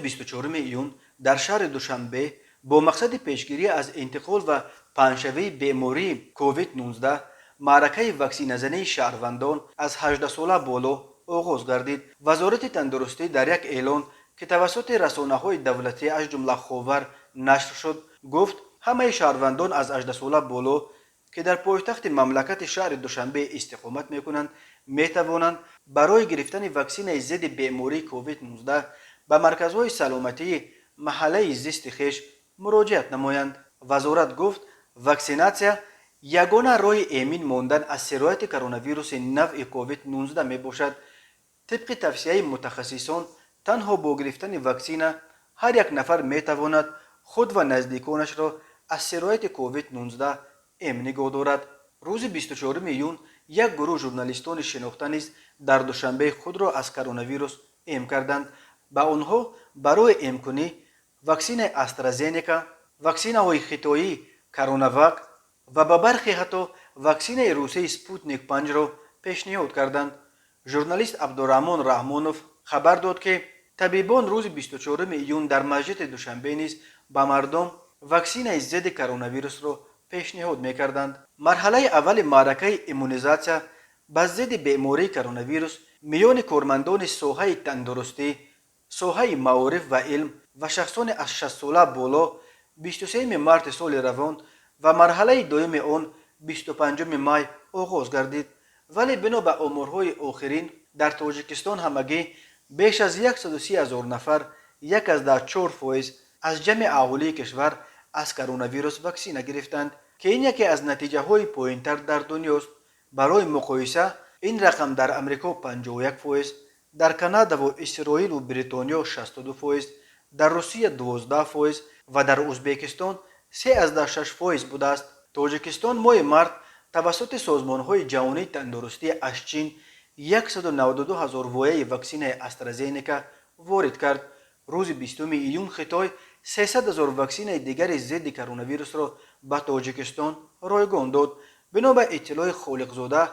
24 июн дар шаҳри Душанбе бо мақсади пешгирӣ аз интиқол ва паҳншавии бемории COVID-19 маъракаи ваксиназании шаҳрвандон аз 18сола боло оғоз гардид. Вазорати тандурустӣ дар як эълон, ки тавассути расонаҳои давлатӣ, аз ҷумла «Ховар», нашр шуд, гуфт, ҳамаи шаҳрвандон аз 18сола боло, ки дар пойтахти мамлакати шаҳри Душанбе истиқомат мекунанд, метавонанд барои гирифтани ваксинаи зидди бемории COVID-19 ба марказҳои саломатии маҳаллаи зисти хеш муроҷиат намоянд. Вазорат гуфт, ваксинатсия ягона роҳи эмин мондан аз сирояти коронавируси навъи COVID-19 мебошад. Тибқи тавсияи мутахассисон, танҳо бо гирифтани ваксина ҳар як нафар метавонад худ ва наздиконашро аз сирояти COVID-19 эм нигоҳ дорад. Рӯзи 24 июн як гурӯҳ журналистони шинохта низ дар Душанбе худро аз коронавирус эм карданд. Ба онҳо барои эмкунӣ ваксинаи «Астразенека», ваксинаҳои хитоӣ «Коронавак» ва ба бархе ҳатто ваксинаи русияи «Спутник 5-ро» пешниҳод карданд. Журналист Абдураҳмон Раҳмонов хабар дод, ки табибон рӯзи 24 июн дар масҷиди Душанбе низ ба мардум ваксинаи зидди коронавирусро пешниҳод мекарданд. Марҳалаи аввали маъракаи иммунизатсия ба зидди бемории коронавирус миёни кормандони соҳаи тандурустӣ, соҳаи маориф ва илм ва шахсони аз 60сола боло 23 марти соли равон ва марҳалаи дуюми он 25 май оғоз гардид. Вале бино ба оморҳои охирин, дар Тоҷикистон ҳамагӣ беш аз 130 ҳазор нафар, 1,4%, аз ҷамъи аҳолии кишвар аз коронавирус ваксина гирифтанд, ки ин яке аз натиҷаҳои поинтар дар дунёст. Барои муқоиса, ин рақам дар Амрико 51%, дар Канадаву Исроилу Бритониё 62%, дар Русия 12% ва дар Ӯзбекистон 3,6% будааст. Тоҷикистон моҳи март тавассути созмонҳои ҷаҳонии тандурустӣ аз Чин 192 ҳазор вояи ваксинаи «Астразенека» ворид кард. Рӯзи 20 июн Хитой 300 ҳазор ваксинаи дигари зидди коронавирусро ба Тоҷикистон ройгон дод. Бино ба иттилои Холиқзода,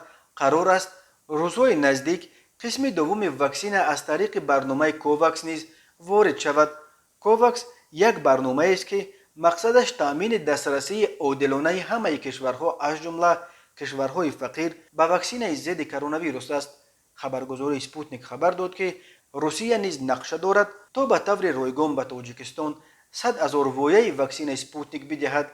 қарор аст рӯзҳои наздик қисми дуввуми ваксина аз тариқи барномаи Ковакс низ ворид шавад. Ковакс як барномаест, ки мақсадаш таъмини дастрасии одилонаи ҳамаи кишварҳо, аз ҷумла кишварҳои фақир, ба ваксинаи зидди коронавирус аст. Хабаргузории «Спутник» хабар дод, ки Русия низ нақша дорад, то ба таври ройгон ба Тоҷикистон 100 ҳазор вояи ваксинаи «Спутник» бидиҳад.